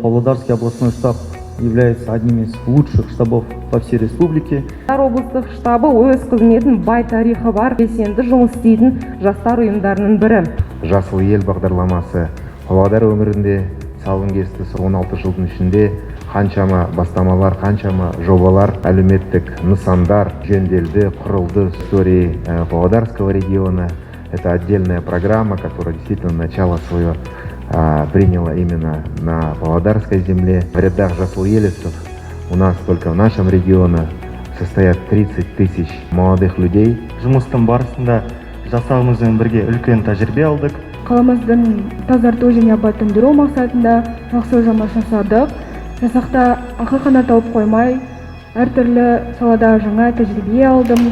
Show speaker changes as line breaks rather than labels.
Павлодарский областной штаб является одним из лучших штабов по всей республике.
Облыстық штабы өз қызметін бай тарихы бар, белсенді жұмыс істейтін жастар ұйымдарының бірі.
«Жасыл ел» бағдарламасы Павлодар өңірінде салын кесті. 16 жылдың ішінде қаншама бастамалар, қаншама жобалар, әлеуметтік нысандар жөнделді, құрылды. В истории Павлодарского региона это отдельная программа, которая действительно начало свое приняла именно на Павлодарской земле. В рядах жасылелевцев у нас только в нашем регионе состоят 30 тысяч молодых людей.
Жұмыстың барысында жасағымызбен бірге үлкен тәжірибе алдық.
Қаламыздың тазарту және абаттандыру мақсатында жақсы жұмыс жасадық. Жасақта ақыл қана тауып қоймай, әртүрлі салада жаңа тәжірибе алдым.